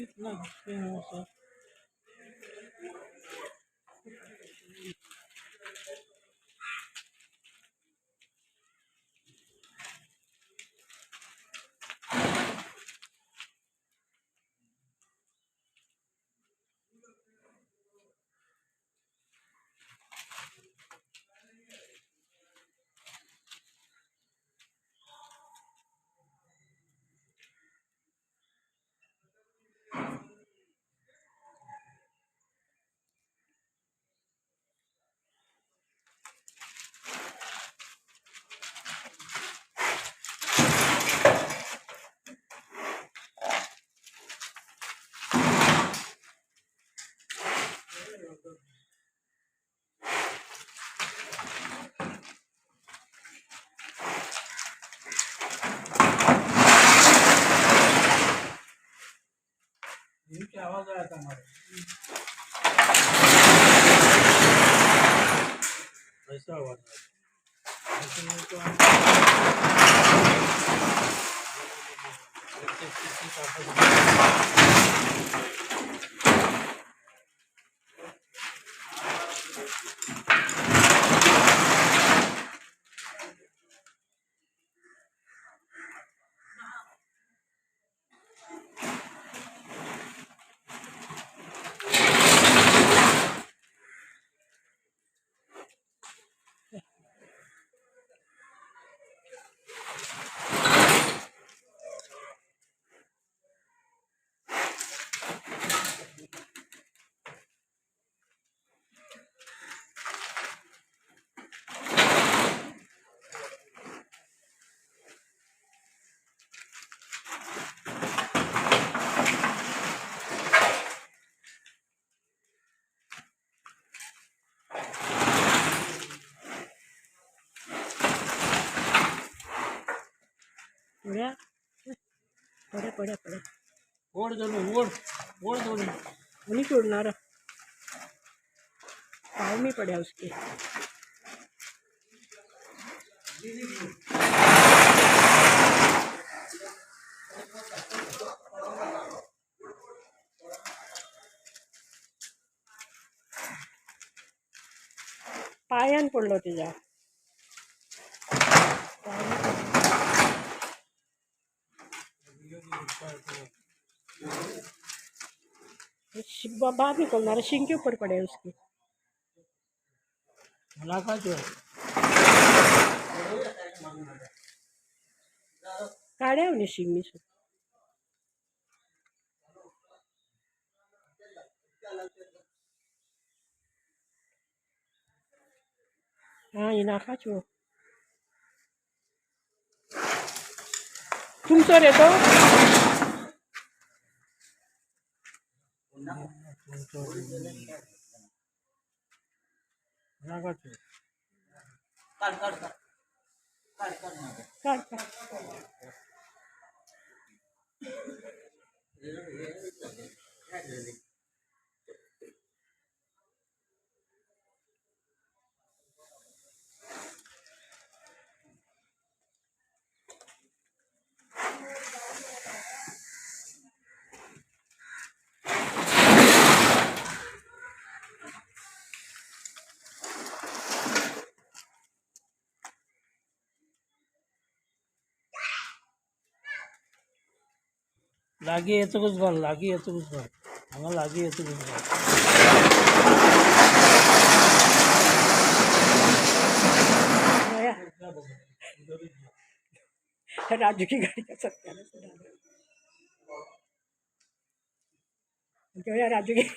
इतना गुस्से हो सर। ये क्या आवाज आया था हमारे? ऐसा आवाज आया, ऐसे नहीं तो किसी का पड्या पड्या पड्या पड्या. ओढ जणू, ओढ ओढ दोन्ही. कोणी सोडणार? पाव मी पड्या उसके. पायान पडलो तिच्या. बाहर निकलना, सिंह के ऊपर पड़े उसके. मला काय ते? काढ्या होणे शिंग मी. हाँ, ये नाकाचो तुमचो रे तो. मला काय ते? काढ काढ. लागी येतकूच घाल, लागी येतकूच घाल, हांगा लागी येतकूच घाल. गया. राजू की गाड़ी का सत्यानाश डाला. गया राजू की.